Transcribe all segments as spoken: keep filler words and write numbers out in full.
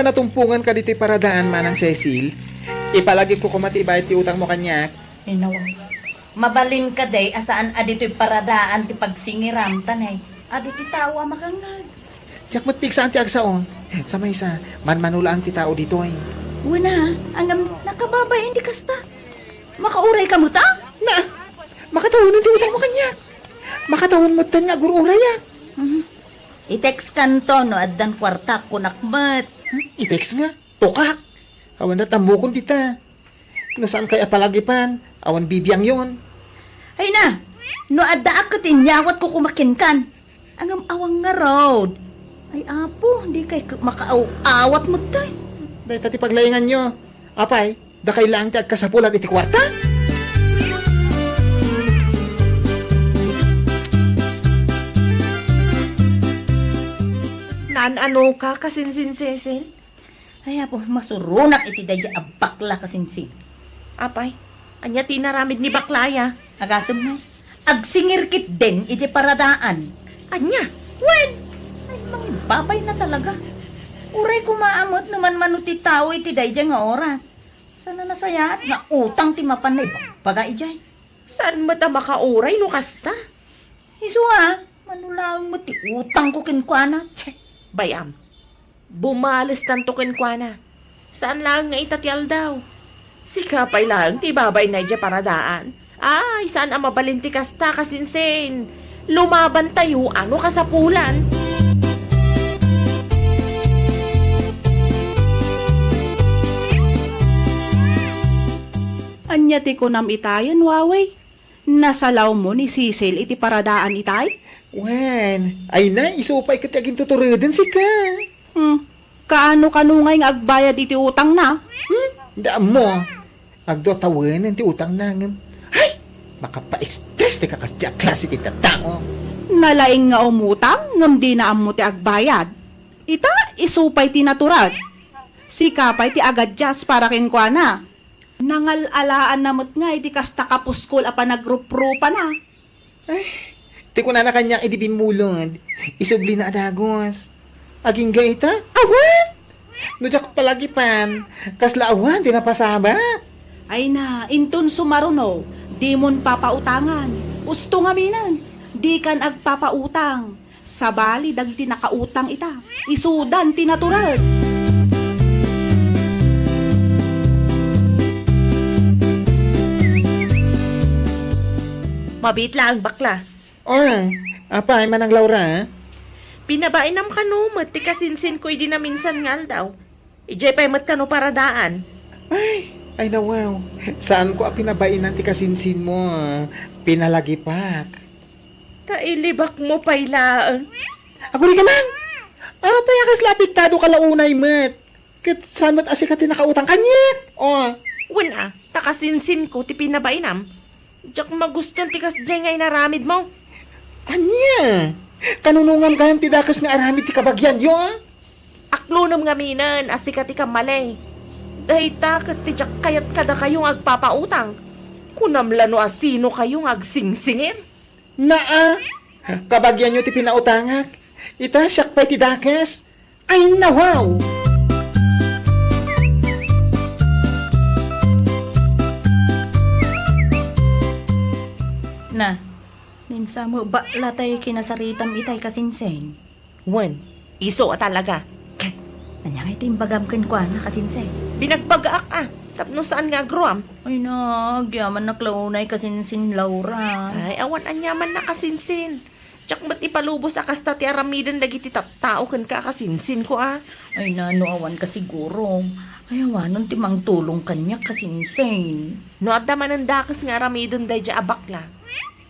Natumponganka ditoy paradaan, Manang Cecil. Ipalagipko koma ti ibayad ti utangmo kaniak. Inaw. Mabalin kadi a saan a ditoy paradaan ti pagsingiram, ta nay, adu ti tao a makangngeg. Diak met pigsaan ti agsao. Sa maysa, manmano laeng ti tao ditoy. Wen a, ngem nakababay-an ti kasta. Makaurayka met a? Na, makatawen ti utangmo kaniak. Makatawen metten nga agur-urayak. Mhm. I-text kanto no addan kuartak, kunak met. Hmm? I-text nga? Tukak. Awan na tambukon dita. No saan kay a palagipan, awan bibiangyon. Ay na, no addaak ket inyawatko koma kenkan. Ngem awan ngarud. Ay, Apo, dikay ket makaaw-awat metten. Dayta ti paglainganyo. Apay, dakay laeng ti agkasapulan iti kuarta? Naan-anoka, kasinsinsisin? Ay, Apo, masuronak iti daydiay a bakla, kasinsin. Apay, ania ti inaramid ni bakla aya? Agasem, agsingir ketdin iti paradaan. Ania? Wen! Ay, mangibabayna talaga. Uray koma a met no manmano ti tao iti daydiay nga oras. Saan a nasayaat nga utang ti mapan naibagbaga idiay. Saan met a makauray no kasta? Isu a, mano laeng met ti utangko kenkuana. Tse! Bay-am. Bumalestanto kenkuana. Saan laeng nga ita ti aldaw. Sika pay laeng ti ibabayna idiay paradaan. Ay, saan a mabalin ti kasta, kasinsin. Lumabantayo a no kasapulan. Ania ti kunam itayen, Wawe? Nasalawmo ni Cecil iti paradaan itay? Wen, ay na, isu pay ket ti agintutureden sika. Hmm, kaano-kano ngay nga agbayad iti utangna? Hmm, da ammo. Agdua tawenen ti utangna ngem. Ay, makapaestres ti kakasdi a klase ti tattao. Nalaing nga umutang ngem dina ammo ti agbayad. Ita, isu pay ti natured. Sika pay ti agadias para kenkuana. Nangal-alaanna met nga iti kasta kapuskol a panagruprupana. Ay, ti kunana kaniak idi bimmulod, isublina a dagus. Agingga ita? Awan! No diak palagipan, kasla awan ti napasabat. Ay na, inton sumaruno, dimon papautangan. Usto ngaminen, dikan agpapautang. Sabali dagiti nakautang ita, isudan ti natured. Mabiit laeng, bakla. Or, apay, Manang Laura? Pinabainam kano met ti kasinsinko idi naminsan nga aldaw? Idiay pay met kano paradaan? Ay, ay, nawaw. Saanko a pinabainan ti kasinsinmo. Pinalagipak. Ta ilibakmo pay laeng. Aguri ka man! Apay a kasla apektado ka la unay met? Ket saan met a sika ti nakautang kaniak? Oh. Wen a, ta kasinsinko ti pinabainam. Diak maguston ti kasdiay nga inaramidmo. Ania? Kanunongam gayam ti dakes nga aramid ti kabagianyo, a? Aklonem ngaminen a sika ti kammali. Dayta ket ti diak kayat kadakayo nga agpapautang. Kunam la no asinokayo nga agsingsingir. Naa, kabagianyo ti pinautangak. Ita, siak pay ti dakes. Ay, nawaw! Na, ninsa mo bakla tay kinasaritam itay, kasinsin. Wen, isu a talaga. Ket, ania ngay ti imbagam kenkuana, kasinsin? Binagbagaak a, tapno saan nga agruam. Ay na, agyamannak la unay, kasinsin Laura. Ay, awan aniamanna, kasinsin. Diak met ipalubos a kasta ti aramiden dagiti tattao kenka a kasinsinko a. Ay na, no awan ka siguro. Ay, awanon ti mangtulong kaniak, kasinsin. No adda manen dakes nga aramiden daydiay a bakla,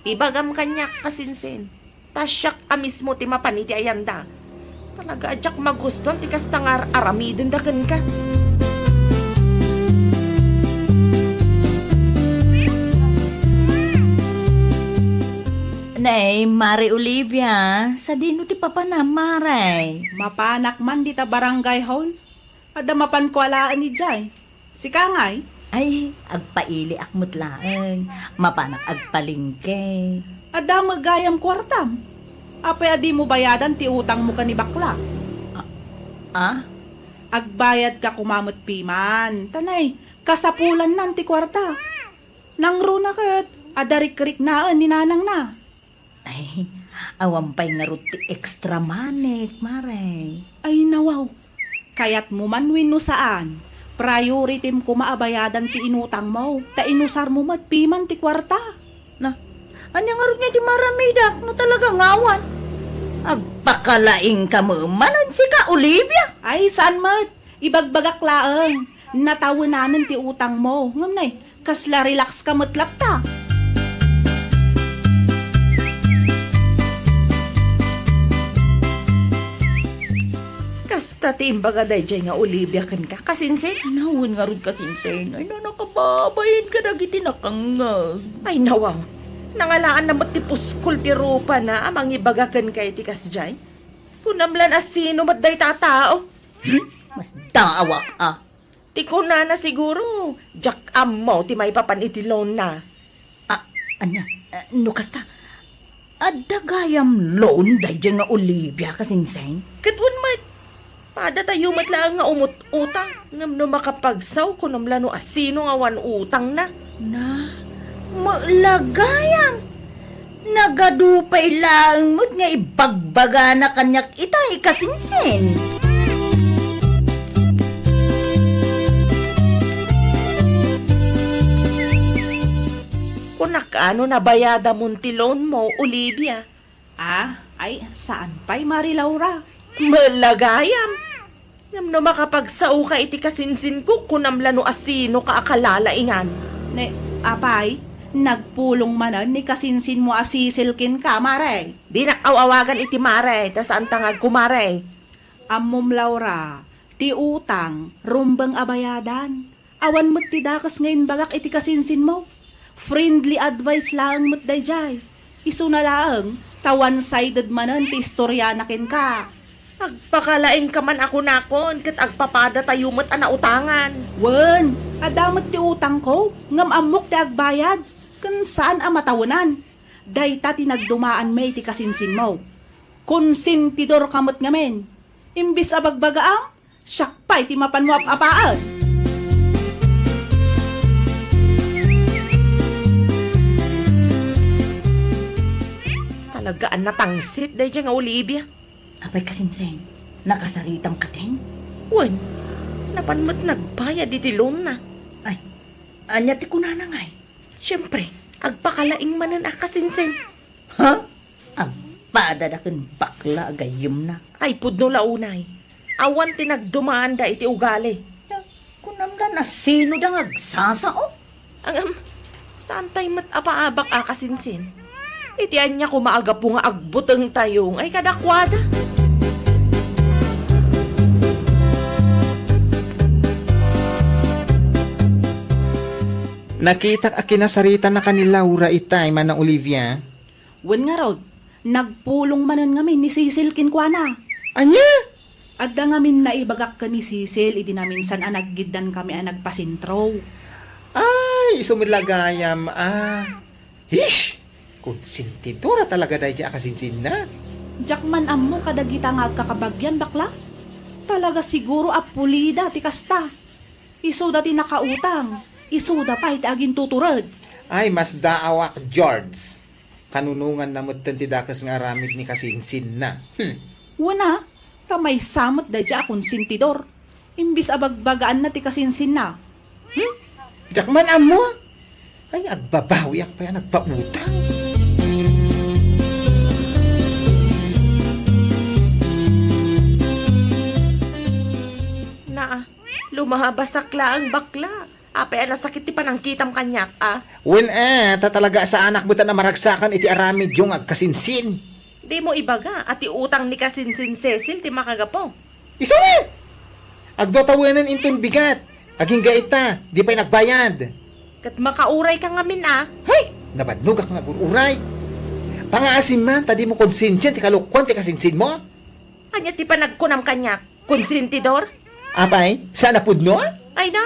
ibagam kaniak, kasinsin. Ta siak a mismo ti mapan iti ayanda. Talaga a diak maguston ti kasta nga ar-aramidenda kenka. Nay, Mare Olivia, sadino ti papanam, Mare? Mapanak man dita barangay hall. Adda mapanko alaen idiay. Sika ngay? Ay, agpailiak met laeng. Mapanak agpalengke. Adda met gayam kuartam. Apay a dimo bayadan ti utangmo ken ni bakla? Ah, ah? Agbayadka koma met piman. Tanay, kasapulannan ti kuarta. Nangruna ket adda rikriknaen ni nanangna. Ay, awan pay ngarud ti extra money, Mare. Ay, nawaw. Kayatmo man wenno saan, priority-m koma a bayadan ti inutangmo, ta inusarmo met piman ti kuarta. Na, ania ngarud nga ti maramidak no talaga nga awan? Agpakalaingka met manen sika, Olivia? Ay, saan met. Ibagbagak laeng, natawenanen ti utangmo. Ngem nay, kasla relax ka met latta. Kasta ti imbaga daydiay nga Olivia kenka, kasinsin? Nawen ngarud, kasinsin. Ay, nanakababain kadagiti nakangngeg. Ay, nawaw. Nangalaanna met ti puskol ti rupana a mangibaga kenka iti kasdiay. Kunam lan a sino met dayta a tao? Hmm? Masdaawak a. Ti kunana siguro, diak ammo ti maipapan iti loan-na. Ah, ania? Ah, no kasta, adda gayam loan daydiay nga Olivia, kasinsin? Ket wen met, padatayo met laeng nga umut-utang, ngem no makapagsaw, kunam la no a sino nga awan utangna. Na, mela gayam. Nagadu pay laeng met nga ibagbagana kaniak itay, kasinsin. Kunak, ano, nabayadamon ti loan mo, Olivia? Ah, ay, saan pay, Mari Laura? Mela gayam. Ngem no makapagsaoka iti kasinsinko, kunam la no a sinoka a kalalaingan. Ne, apay, nagpulong manen ni kasinsinmo a Cecil kenka, Mare? Dinak aw-awagan iti Mare, ta saanta nga agkumare. Ammom, Laura, ti utang, rumbeng a bayadan. Awan met ti dakes nga imbagak iti kasinsinmo. Friendly advice laeng met daydiay. Isuna laeng, ta one-sided manen ti istoriana kenka. Agpakalaingka man a kunakon, ket agpapadatayo met a nautangan. Wen, adda met ti utangko, ngem ammok ti agbayad, ken saan a matawenan. Dayta ti nagdumaanmi iti kasinsinmo. Konsentidorka met ngamin. Imbes a bagbagaam, siak pay ti mapanmo ap-apaen. Talaga a natangsit daydiay nga Olivia. Apay, kasinsin, nakasaritam katin? Wen, napan met nagbayad iti loan-na. Ay, ania ti kunana ngay? Siempre, agpakalaing manen a, kasinsin. Ha? Agpadada ken bakla a gayyemna. Ay, pudno la unay. Awan ti nagdumaanda iti ugali. Ya, kunam la no sino da nga agsasao? Ngem, saantay met a paabak a, kasinsin. Iti ania koma a gapu nga agbutengtayo ngay kadakuada? Nakitak a kinasaritanaka ni Laura itay, Mana Olivia. Wen ngarud, nagpulong manen ngamin ni Cecil kenkuana. Ania? Adda ngamin naibagak ken ni Cecil idi naminsan a naggiddankami a nagpasentro. Ay, isu met la gayam a. Hish! Konsentidora talaga daydiay a kasinsinna. Diak man ammo kadagita nga agkakabagian, bakla. Talaga siguro a pulida ti kasta. Isuda ti nakautang, isuda pay ti agintutured. Ay, masdaawak, George. Kanunonganna metten ti dakes nga aramid ni kasinsinna. Hmm. Wen a, ta maysa met daydiay a konsentidor. Imbes a bagbagaanna ti kasinsinna. Hmm? Diak man ammo. Ay, agbabawiak pay a nagpautang. Naa, lumabasak laeng, bakla. Apay a nasakit ti panangkitam kaniak, a? Wen a, ta talaga a saanak metten a maragsakan iti aramidyo nga agkasinsin. Dimo ibaga a ti utang ni kasinsin Cecil ti makagapu. Isu met! Agdua tawenan inton bigat. Agingga ita, di pay nagbayad. Ket makaurayka ngamin, a? Hay! Nabannogak nga agur-uray. Pangaasim man, ta dimo konsensian ti kalokuan ti kasinsinmo? Ania ti panagkunam kaniak? Konsentidor? Apay, saan a pudno? Ay na,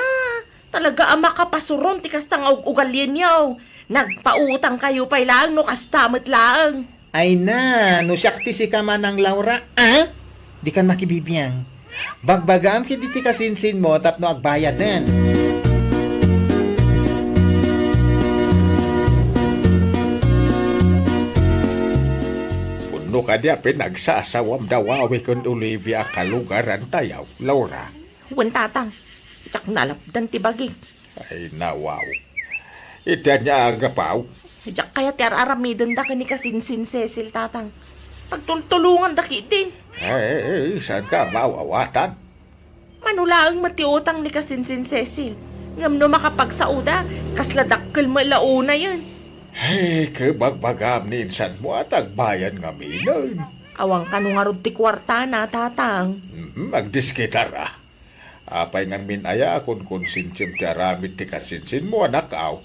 talaga a makapasuron ti kasta nga ug-ugalienyo. Nagpautangkayo pay laeng no kasta met laeng. Ay na, no siak ti sika, Manang Laura, a? Dikan makibibiang. Bagbagaam ketdi ti kasinsinmo tapno agbayaden. Pudno kadi a pinagsasawam da Wawi ken Olivia a kalugarantayo, Laura? Wen, Tatang. Diak nalapdan ti bagik. Ay, nawaw. Iti ania a gapu? Diak kayat ti ar-aramidenda ken ni kasinsin Cecil, Tatang. Pagtultulonganda ketdin. Ay, saanka a maawatan? Mano laeng met ti utang ni kasinsin Cecil. Ngem no makapagsaoda, kasla dakkel met la unayen. Ay, kebagbagam ni insanmo a tagbayad ngaminen. Awan kano ngarud ti kuartana, Tatang. Mhm, agdiskitara. Apay ngamin aya a konkonsintim ti aramid ti kasinsinmo, anak, aw?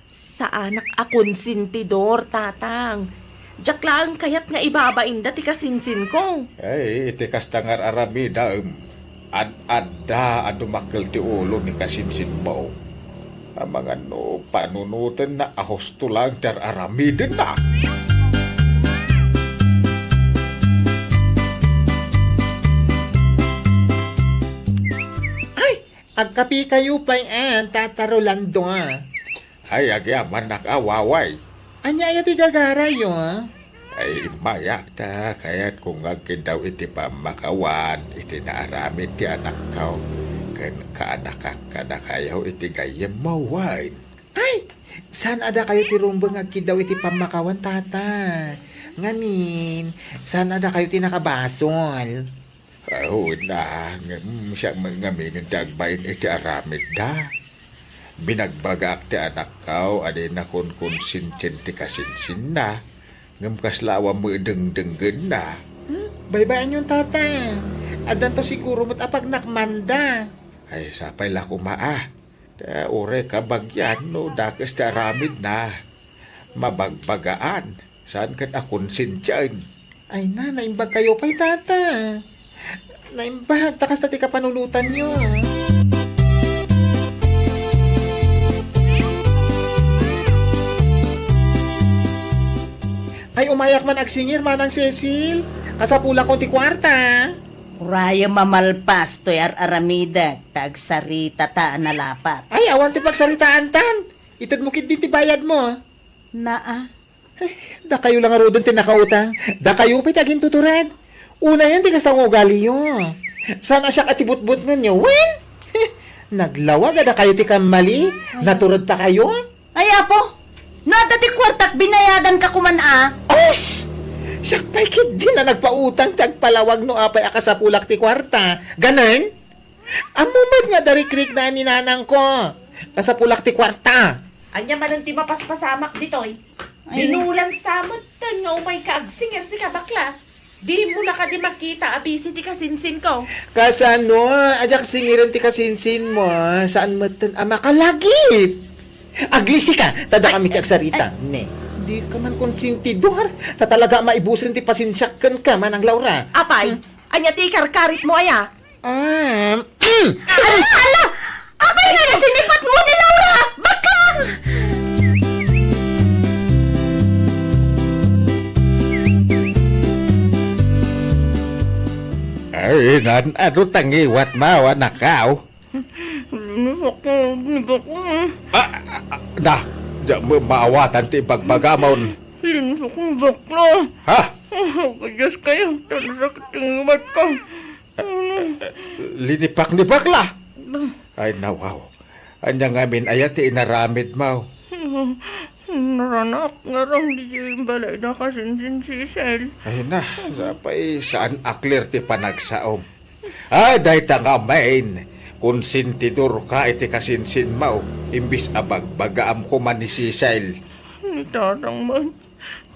Saanak a konsentidor, Tatang. Diak laeng kayat nga ibabainda ti kasinsinko. Ay, iti kasta nga ar-aramidem, ad-adda a dumakkel ti ulo ni kasinsinmo. Amangan no panunotenna a husto laeng ti ar-aramidenna. Ay, agkapikayo pay, a, Tata Rolando, a. Ay, agyamannak a, Waway. Ania aya ti gagarayyo, a? Ay, immayak ta kayatko nga agkiddaw iti pammakawan iti naaramid ti anakko ken kaanakak kadakayo iti gayyemmo wen. Ay, saan a dakayo ti rumbeng nga agkiddaw iti pammakawan, Tata. Ngamin, saan a dakayo ti nakabasol. Aw, na, ngem siak met ngamin ti agbain iti aramidda. Binagbagaak ti anakko a dina konkonsentin ti kasinsinna, ngem kasla awan met dengdenggenna. Hmm? Baybay-anyon, Tata. Addanto siguro met a pagnakmanda. Ay, sapay la koma, a. Ta uray kabagian no dakes ti aramidna. Mabagbagaan, saan ket a konsentien. Ay na, naimbagkayo pay, Tata. Naimbag, ta kasta ti kapanunotanyo. Ay, umayak man agsingir, Manang Cecil. Kasapulakon ti kuarta. Urayem a malpas toy ar-aramidek, ta agsaritata a nalapat. Ay, awan ti pagsaritaantan. Itedmo ketdi ti bayadmo. Naa. Ay, dakayo la ngaruden ti nakautang. Dakayo pay ti agintutured. Unayen ti kasta nga ugaliyo. Saan a siak a ti butbutngenyo. Wen? Naglawag a dakayo ti kammali. Ay. Natured pa kayo? Ay, Apo, no adda ti kuartak, binayadanka koman a. Os! Siak pay ketdin a nagpautang ti agpalawag no apay a kasapulak ti kuarta. Ganen? Ammo met nga darikriknaan ni nanangko. Kasapulak ti kuarta. Ania manen ti mapaspasamak ditoy? Ay. Binulan sa metten nga umayka agsingir sika, bakla. Dimo la kadi makita a bisi ti kasinsinko. Kasano? Adiak singiren ti kasinsinmo. Saan metten a makalagip. Aglisika, ta dakami ti agsarita. Ay, ay. Ne. Dika man konsentidor. Ta talaga a maibusen ti pasensiak kenka, Manang Laura. Apay, hmm? Ania ti ikarkaritmo aya? Um, mm. Ala, ala! Apay nga nasinipatmo ni Laura? Bakla! Ay, nan, ano tangiwat mo, anakaw? Ni bakla, ni bakla. Ah, ah, ah, da, da, ma-, maawatan ti ibagbagamon. Linsak ni bakla. Ha? Kadias kayo, tan sakit ti ngiwat ko. Linipak ni bakla. Ay, nawaw. Ania ngamin aya ti inaramid mo? Naranak, ngarang di balay na kasinsin si Sel. Ay na, sapay saan a clear ti panagsaom. Ay, dayta ngamin, konsentidor ka iti kasinsin mo, imbis a bagbagaam koma ni Cecil. Ni Tatang man,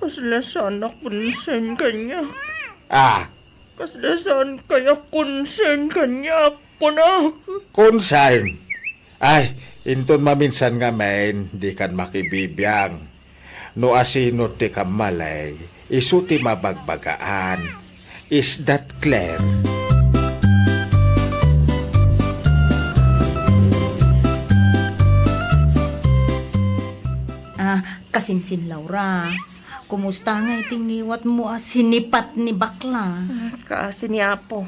kasla saan a concern kaniak. Ah, Kasla saan kaya concern kaniak, kunak. Concern? Ay, inton maminsan ngamin, dikan makibibiang. No asino ti kammalay, isu ti mabagbagaan. Is that clear? Ah, kasinsin Laura, kumusta nga iti ngiwatmo a sinipat ni bakla? Ah, kaasi ni Apo.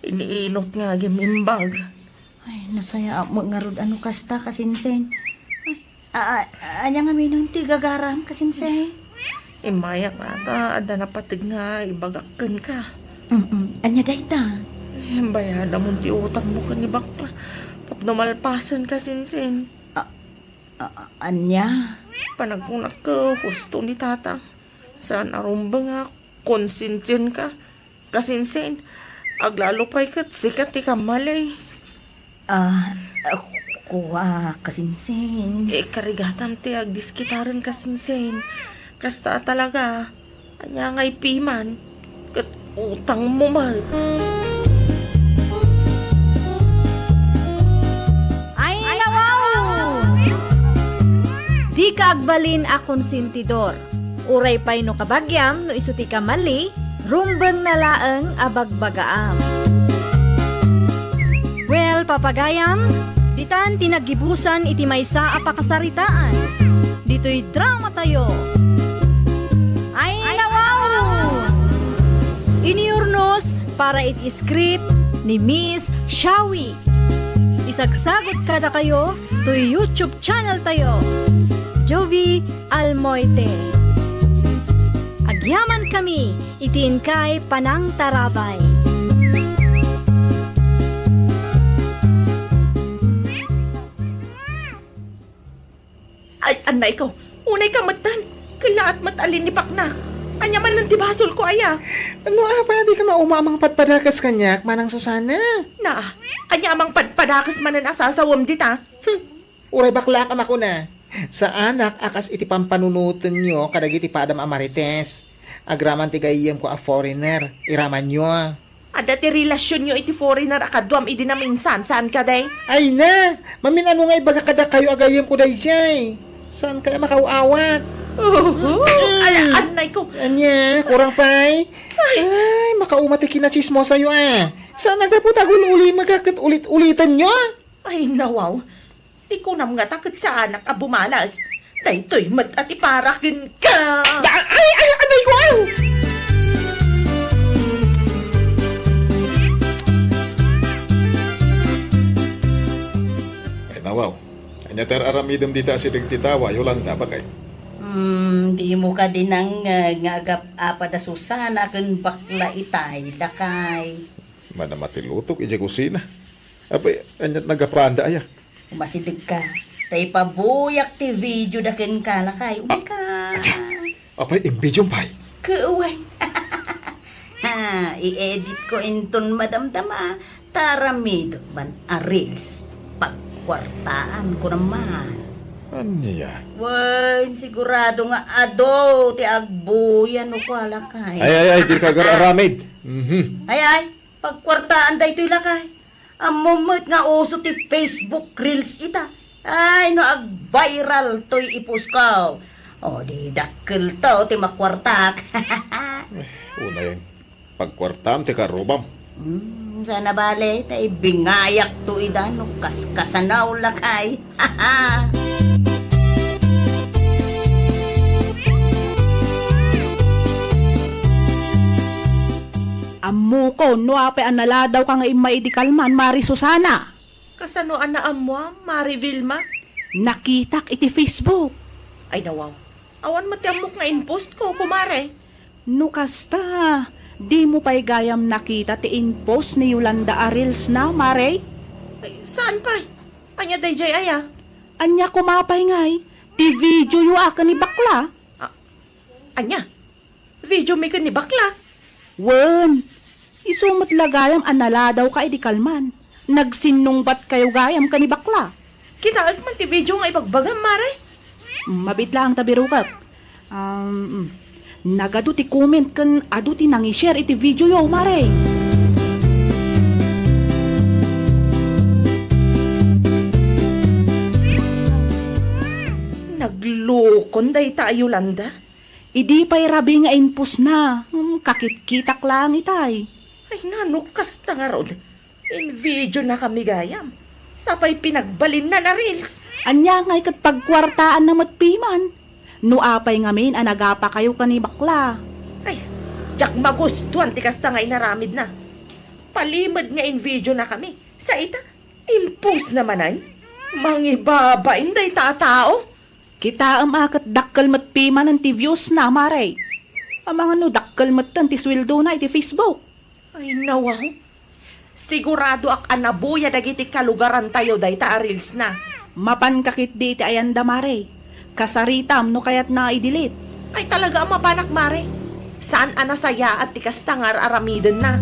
Iniinot nga agim-imbag. Ay, nasayaat met ngarud a no kasta, kasinsin. Ay, a, a, ania ngamin ti gagaram, kasinsin? Immayak ngata, adda napateg nga ibagak kenka. Mm-mm. Ania dayta? Eh, bayadamon ti utangmo ken ni bakla. Tapno malpasen, kasinsin. A, a, a, ania? Panagkunak ket husto ni Tatang. Saan a rumbeng a konsintienka. Kasinsin, aglalo pay ket sika ti kammali. Ah, ah, kua, kasinsin. Eh, karigatam ti agdiskitaren, kasinsin. Kasta a talaga. Ania ngay piman? Ket utangmo met. Ay, nawaw! Dika agbalin a konsentidor. Uray pay no kabagiam no isu ti kammali, rumbengna laeng a bagbagaam. Well, papagayam, ditan ti naggibusan iti maysa a pakasaritaan. Ditoy dramatayo. Ay, nawaw! Iniyurnos para iti script ni Miss Shawi. Isagsagut kadakayo toy YouTube channel tayo, Jovi Almoite. Agyamankami iti inkay panangtarabay. Ay, annay ko. Unay ka metten. Kellaat met a linipaknak. Ania manen ti basolko aya? No apay a dika mauma a mangpadpadakes kaniak, Manang Susana? Na, ania a mangpadpadakes manen a sasawem dita? Hmm. Uray baklaak a makuna, saanak a kas iti pampanunotenyo kadagiti padam a marites. Agraman ti gayyemko a foreigner, iramanyo. Adda ti relasionyo iti foreigner a kaduam idi naminsan, saan kadi? Ay na! Mamin-ano nga ibaga kadakayo a gayyemko daydiay? Saan kaya makaaw-awat? Uhu! Ala, annay ko! Ania, kurang pay? Ay, makauma ti kinachismosayo a. Saan a gapu ta agul-ulimek a ket ulit-ulitenyo? Ay, nawaw. Ti kunam ngata ket saanak a bumalas. Daytoy met a ti para kenka. Da-, ay, ay, anay ko, ay! Ay, nawaw. Ania ti ar-aramidem dita asideg ti tawa, Yolanda, bakay? Hmm, dimo kadi nangngeg nga agap-, apada Susana ken bakla itay, lakay. Manamatilutok idiay kusina. Apay, ania't nagapanda aya? Umasidegka. Ta ipabuyak ti video da kenka, lakay. Umay ka. Ania? Apay, in-video pay? Kuwan. Ha, i-edit ko inton madamdama. Taramidek man a reels. Pagkuartaan ko naman. Ania? Wen, sigurado nga adu ti agbuya no kua, lakay. Ay, ay, ay, di ka agar-aramid. Mhm. Ay, ay. Pagkuartaan daytoy, lakay. Ammom met nga uso ti Facebook Reels ita. Ay, no ag-viral toy i-post ko. O, di dakkel to ti makuartak. Eh, unay, pagkuartam ti karrubam. Hmm, sana bale, ta ibingayak to ida no kaskasanaw, lakay. Ammokon no apay a naladawka nga immay idi kalman, Mari Susana. Kasano a naammoam, Mari Vilma? Nakitak iti Facebook. Ay, nawaw. Awan met ti ammok nga in-post ko, kumare. No kasta, dimo pay gayam nakita ti in-post ni Yolanda a reels na, Mare? Ay, saan pay? Ania daydiay aya? Ania koma pay ngay? Ti videoyo a ken ni bakla? Ah, ania? Videomi ken ni bakla? Wen, isu met la gayam a naladawka idi kalman. Nagsinnungbatkayo gayam ken ni bakla. Kitaek man ti video nga ibagbagam, Mare? Mm, mabiit laeng ta birokek. Um, mm. Nagadu ti comment ken adu ti nangi-share iti videoyo, Mare. Naglukon dayta a Yolanda? Idi pay rabii nga in-postna, hmm, kakitkitak laeng itay. Ay, nano kasta ngarud? In-videonakami gayam. Sapay pinagbalinna a reels. Ania ngay ket pagkuartaanna met piman? No apay ngamin a nagapakayo ken ni bakla? Ay, diak magustuan ti kasta nga inaramidna. Palimed nga in-video na kami. Sa ita, impose na manen. Mangibabain dayta a tao. Kitaem a ket dakkel met pimanen ti views na, Mare. Amangan no dakkel metten ti sueldo na iti Facebook. Ay, nawaw. Siguradoak a nabuya dagiti kalugarantayo dayta a reels na. Mapanka ketdi iti ayanda, Mare. Kasaritam no kayatna a i-delete. Ay, talaga a mapanak, Mare. Saan a nasayaat ti kasta nga ar-aramidenna.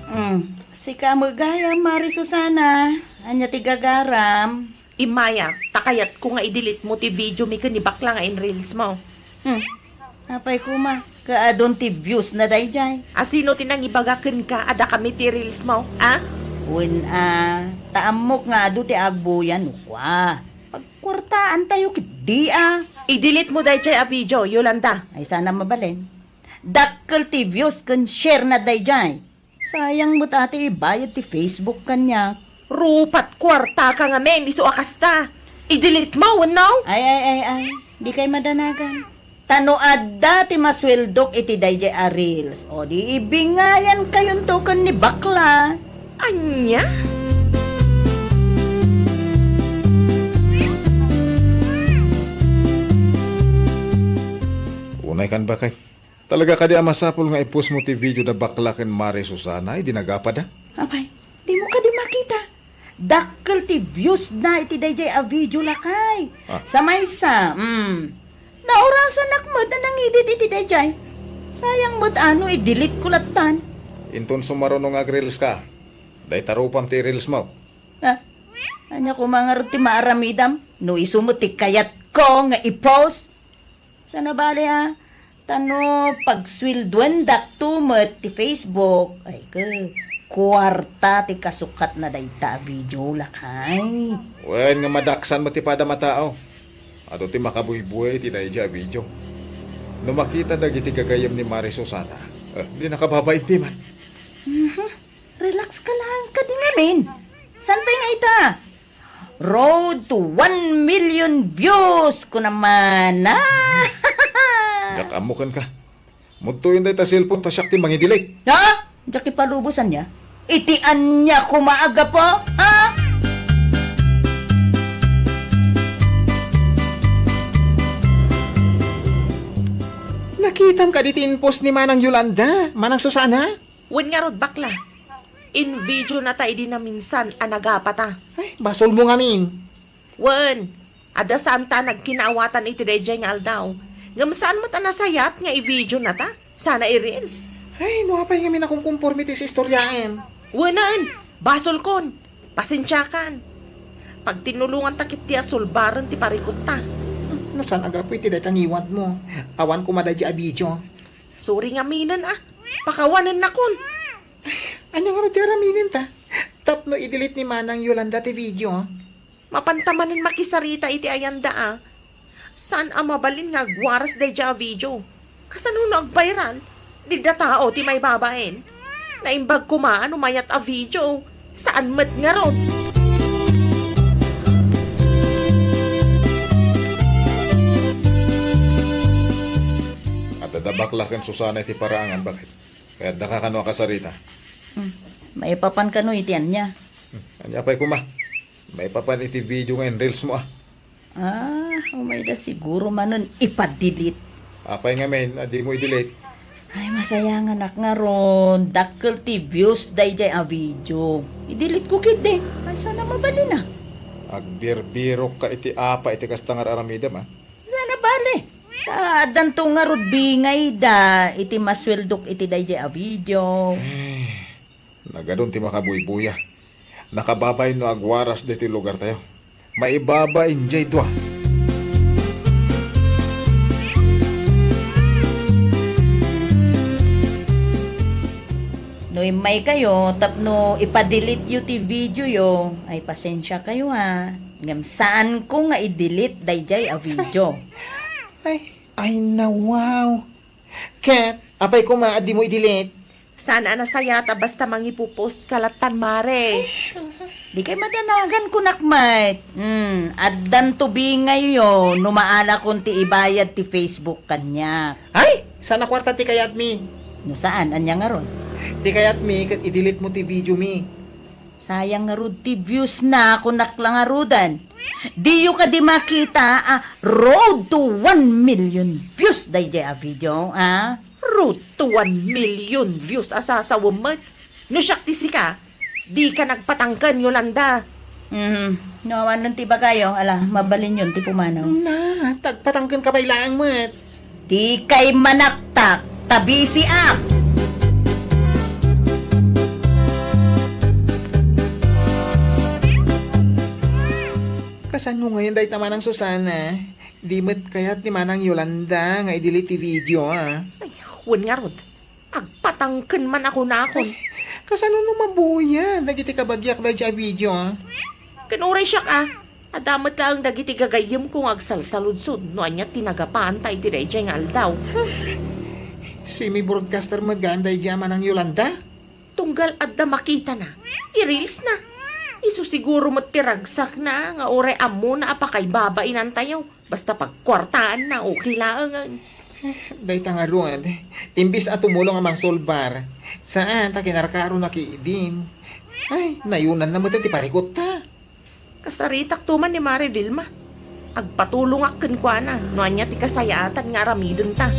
Mm, sika met gayam, Mare Susana. Ania ti gagaram? Immay a, ta kayatko nga i-delete mo ti video mi ken ni bakla nga in-reels mo. Hmm. Apay koma, kaadun ti views na daydiay. A sino ti nangibaga kenka a dakami ti reels mo, a? Wen a, ta ammok nga adu ti agbuya no kua. Pagkuartaantayo ketdi a. I-delete mo daydiay a video, Yolanda. Ay sana mabalin. Dakkel ti views ken share na daydiay. Sayang met a ti ibayad ti Facebook kaniak. Rupat kuartaka ngamin, isu a kasta. I-delete mo, wenno? Ay, ay, ay, ay. Dikay madanagan. Ta no adda ti masueldok iti daydiay a reels, o di ibingayankayonto ken ni bakla. Ania? Unay kan bakay. Talaga kadi a masapul nga i-post mo ti video da bakla ken Mare Susana idi nagapada? Apay, dimo kadi makita? Dakkel ti views na iti daydiay a video, lakay. Ah. Sa maysa, mm, naurasanak met a nangedit iti daydiay. Sayang met a no i-delete ko lattan. Inton sumaruno nga ag-reels ka, dayta rupam ti i-reels mo. Ah, ania koma ngarud ti maaramidam? No isu met ti kayatko nga i-post, Sana bale, a, ta no pagsueldoendakto met ti Facebook, ay, ke, kuarta ti kasukatna dayta a video, lakay. Wen nga madaksan met ti padam a tao. Adu ti makabuybuya iti daydiay a video. No makita dagiti gagayyem ni Mare Susana, eh, di nakababain ti man. Mhm. Relax ka lang, kadi ngamin. Saan pay nga ita? Road to one million views, kuna man, a? Diak ammo kenka. Mudtoyen dayta cellphone ta siak ti mangi-delete. Ha? Diak ipalubosan nia? Iti ania koma a gapu, ha? Nakitam kadi ti in-post ni Manang Yolanda, Manang Susana? Wen ngarud, bakla. In-video nata idi naminsan a nagapata. Ay, basolmo ngamin. Wen, adda saanta a nagkinaawatan iti daydiay nga aldaw. Ngem saan met a nasayaat nga i-video nata, sana i-reels. Ay, no apay ngamin a kumkumpormi ti istoriaem. Wen, basolkon. Pasensiakan. Pagtinnulonganta ketdi a sulbaren ti parikutta. Hmm, no saan a gapu iti dayta ngiwatmo. Awan koma daydiay a video. Sorry ngaminen, a. Pakawanennakon. Ania ngarud ti aramidenta? Tapno i-delete ni Manang Yolanda ti video, a? Mapanta manen makisarita iti ayanda, a. Saan a mabalin nga agwaras daydiay a video. Kasano no agviral? Dida tao ti maibabain. Naimbag koma a no mayat a video, saan met ngarud. Adda da bakla ken Susana iti paraangan, bakit? Kayatda ka kano a kasarita? Hmm. Maipapan kano iti ania? Hmm. Ania pay koma? Maipapan iti video nga in-reels mo, a. Ah, umayda siguro manen ipa-delete. Apay ngamin a dimo i-delete? Ay, masayanganak ngarud. Dakkel ti views daydiay a video. I-delete ko ketdi. Ay, sana mabalin, a. Agbirbirokka iti apa iti kasta nga ar-aramidem, a. Sana bale. Ta addanto ngarud bingayda iti masueldok iti daydiay a video. Eh, nagadun ti makabuybuya. Nakababain no agwaras ditoy lugartayo. Maibabain diay dua. No immaykayo tapno ipa-delete yo ti video yo, ay pasensiakayo, a. Ngem saanko nga i-delete daydiay a video. Ay, ay, nawaw. Ket, apay koma a dimo i-delete? Saan a nasayaat a basta mangipopost ka lattan, Mare. Ay, Dikay madanagan, kunak met. Hmm, addan tubingayyo no maalakon ti ibayad ti Facebook kaniak. Ay, saan a kuarta ti kayatmi? No saan, ania ngarud? Ti kayatmi ket i-delete mo ti video mi. Sayang ngarud ti views na, kunak la ngaruden. Diyo kadi makita a road to one million views daydiay a video, a? Road to one million views a sasawem met. No siak ti sika, dika nagpatangken, Yolanda. Mhm. No awanen ti ibagayo, ala, mabalinyon ti pumanaw. Na, tagpatangken ka pay laeng met. Dikay manaktak, ta bisiak. Kasano ngayen dayta, Manang Susana? Di met kayat ni Manang Yolanda nga i-delete ti video, a? Ay, wen ngarud. Agpatangken man a kunakon. Kasano no mabuya dagiti kabagiak daydiay a video, a? Ken uray siak, a, adda met laeng dagiti gagayyemko nga agsalsaludsod no ania ti nagapaanta iti daydiay nga aldaw. Semi-broadcaster met gayam daydiay a Manang Yolanda? Tunggal adda makitana, i-reels na. Isu siguro met ti ragsakna nga uray ammona a pakaibabainantayo. Basta pagkuartaanna, okay laengen. Dayta ngarud, imbis a tumulong a mangsolbar, saan ta kinarkaronak idin. Ay, nayunanna met ti parikutta. Kasaritakto man ni Mare Vilma. Agpatulongak kenkuana no ania ti kasayaatan nga aramidenta.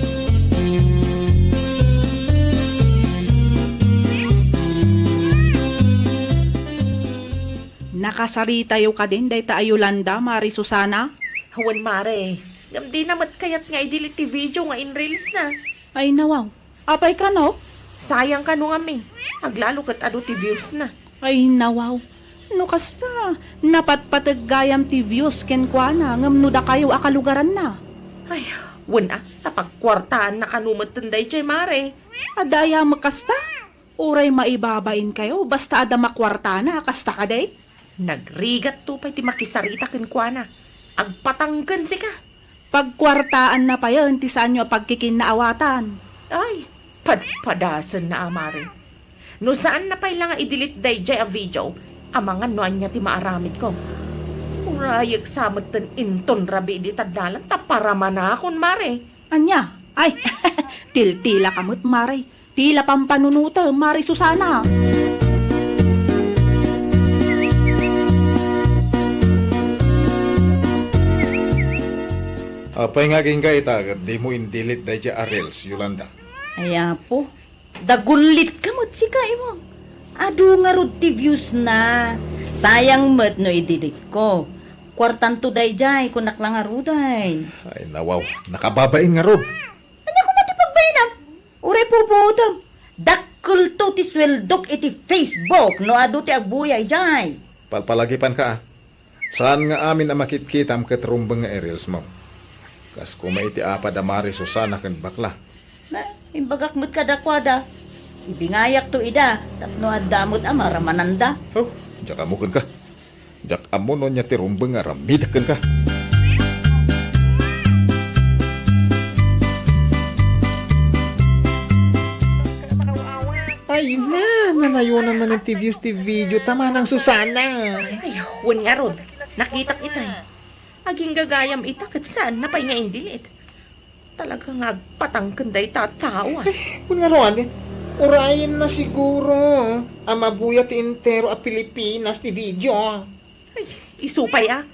Nakasaritayo kadin dayta a Yolanda, Mare Susana? Wen, Mare. Ngem dina met kayat nga i-delete ti video nga in-reels na. Ay, nawaw. Apay kano? Sayang kano ngamin. Aglalo ket adu ti views na. Ay, nawaw. No kasta, napatpateg gayam ti views kenkuana, ngem no dakayo a kalugaranna? Ay, wen a, ta pagkuartaanna kano metten daydiay, Mare. Adda aya met kasta? Uray maibabainkayo, basta adda makuartana, kasta kadi? Nagrigatto pay ti makisarita kenkuana. Agpatangken sika. Pagkuartaanna payen ti saanyo a pagkikinnaawatan. Ay, padpadasenna a, Mare. No saanna pay la nga i-delete daydiay a video, amangan no ania ti maaramidko. Urayek sa metten inton rabii dita dalan ta paramanakon, Mare. Ania? Ay, tiltilaka met, Mare. Ti la pampanunotem, Mare Susana. Apay nga agingga ita ket dimo in-delete daydiay a reels, Yolanda? Ay, Apo, dagullitka met sika, Imong. Adu ngarud ti views na. Sayang met no i-delete ko. Kuartanto daydiay, kunak la ngaruden. Ay, nawaw, nakababain ngarud. Ania koma ti pagbainam? Uray pupuotem. Dakkelto ti sueldok iti Facebook no adu ti agbuya idiay. Palpalagipanka, a. Saan nga amin a makitkitam ket rumbeng nga i-reels mo. Kas koma iti apad a Mare Susana ken bakla. Na, imbagak met kadakuada. Ibingayakto ida, tapno adda met a maramananda. Oh, diak ammo kenka. Diak ammo no ania ti rumbeng nga aramidek kenka. Ay na, nanayonan man ti views ti video ta, Manang Susana. Ay, wen ngarud, nakitak itay. Agingga gayam ita ket saanna pay nga in-delete. Talaga nga agpatangken dayta a tao, a. Ay, wen ngarud, urayenna siguro a mabuya ti entero a Pilipinas ti video. Ay, isu pay, a.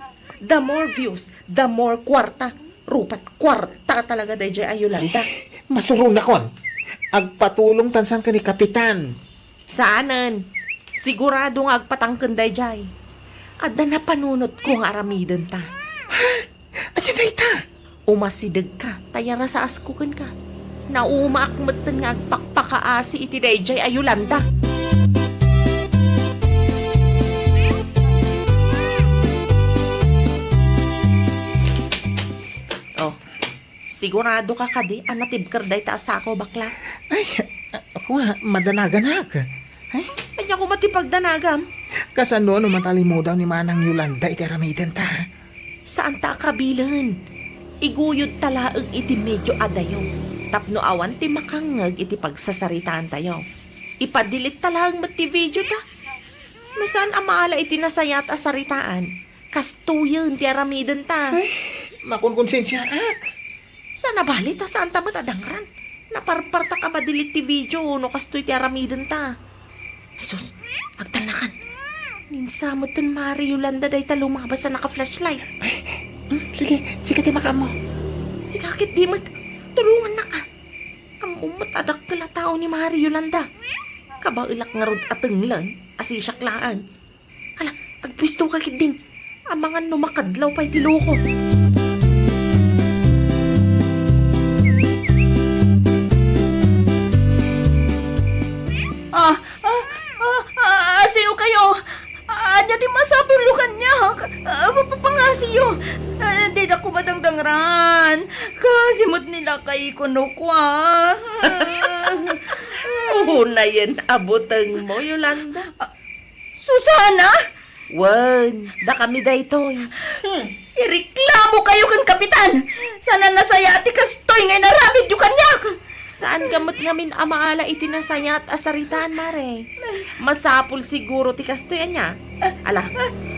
The more views, the more kuarta. Rupat kuarta talaga daydiay a Yolanda. Masuronakon. Agpatulongtan san ken ni Kapitan. Saanen. Sigurado nga agpatangken daydiay. Adda napanunotko nga aramidenta. Ha? Ania dayta? Umasidegka, ta yarasaasko kenka. Naumaak metten nga agpakpakaasi iti daydiay a Yolanda. Oh, sigurado ka kadi a natibker dayta a sako, bakla? Ay, a-, ako nga, madanaganak. Ay? Ania koma ti pagdanagam? Kasano no matalimudaw ni Manang Yolanda iti aramidenta? Saanta a kabilen. Iguyodta laeng iti medio a dayo tapno awan ti makangngeg iti pagsasaritaantayo. Ipa-delete ta laeng met ti video ta. No saan a maala iti nasayaat a saritaan, kastoyen ti aramidenta. Ay, makunkonsensiaak. Saan a bali ta saanta met a dangran. Naparpartak a ma-delete ti video no kastoy ti aramidenta. Ay sus, agtalnakan. Ninsa metten Mare Yolanda dayta lumabas a naka-flashlight. Ay, hmm, sige, sika ti makaammo. Sika ketdi met, tulongannaka. Ammom met a dakkel a tao ni Mare Yolanda. Kabaelak ngarud a tenglen, a sisiak laeng. Hala, agpuestoka ketdin. Amangan no makadlaw pay ti loko. Ah, ah, ah, ah, sino kayo? Ania ti masapulyo kaniak? Ah, pa-, pa-, pangasiyo. Ah, dida koma dangdangran. Kasi met ni lakay kuno kua. Unayen a butengmo, Yolanda. Ah, Susana? Wen, dakami daytoy. Hmm, ireklamo kayo ken Kapitan. Saan a nasayaat ti kastoy nga inaramidyo kaniak. Saanka met ngamin a maala iti nasayaat a saritaan, Mare. Masapul siguro ti kastoy, ania? Ala,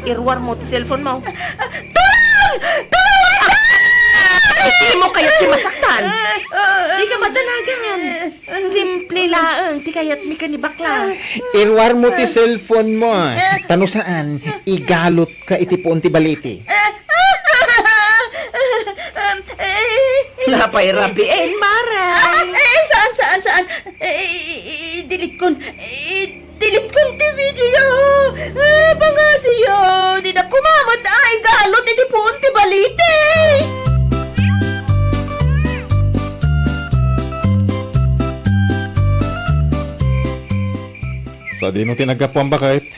iruarmo ti cellphone mo. Tulong! Tulong! Itimo kayat ti masaktan. Dika madanagan. Simple laeng ti kayatmi ken ni bakla. Iruarmo ti cellphone mo. Ta no saan, igalutka iti puon ti balite. Sapay rabiin, Mare. Ah, eh, saan, saan, saan? Eh, i-, i-, i-, i-delete kon. I-delete kon ti video ya. Eh, pangasiyo, dida koma met a igalut iti puon ti balite. Sadino ti naggapuan, baket?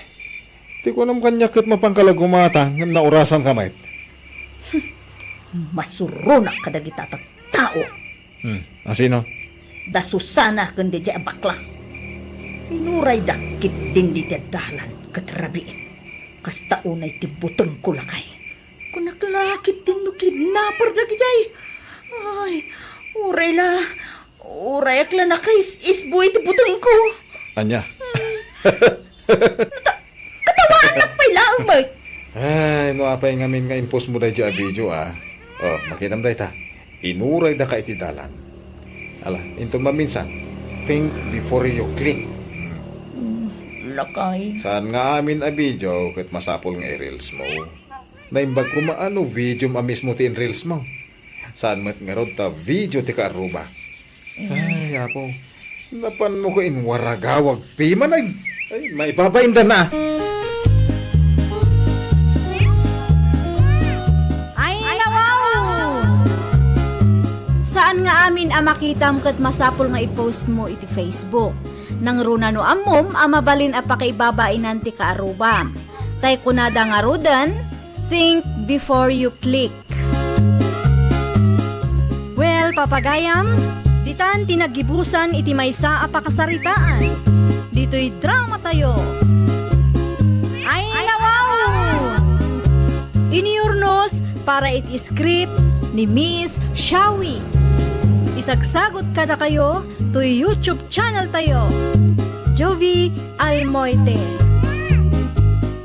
Ti kunam kaniak ket mapanka la gumata ngem naurasanka met. Masuronak kadagita a tattao. Hmm, asino? Da Susana ken daydiay a bakla. Inurayda ketdin dita dalan ket rabii. Kasta unay ti butengko, lakay. Kunak la ketdin no kidnapper dagidiay. Ay, uray la, uray ak la nakais-isbo iti butengko. Ania? Katawaannak pay laeng met. Ay, no apay ngamin nga impostmo daydiay a video, a. O, makitam dayta. Inuraydaka iti dalan. Ala, inton maminsan, think before you click. Hmm. Hmm, lakay. Saan nga amin a video ket masapul nga i-reels mo. Naimbag koma a no video a mismo ti in-reels mo. Saan met ngarud ta video ti kaarruba. Ay, Apo. Napanmo ko inwaragawag piman ay. Ay, maibabainda na. Ay, nawaw! Saan nga amin a makitam ket masapul nga i-post mo iti Facebook. Nangruna no ammom a mabalin a pakaibabainan ti kaarrubam. Tay kunada ngaruden, think before you click. Well, papagayam, ditan ti naggibusan iti maysa a pakasaritaan. Ditoy drama tayo. Ay, nawaw! Iniurnos para iti script ni Miss Shawi. Isagsagot kadakayo toy YouTube channel tayo, Jovie Almoite.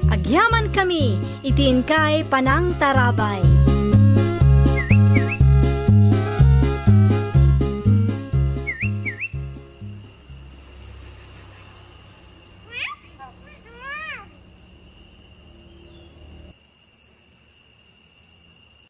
Agyaman kami iti inkay panangtarabay.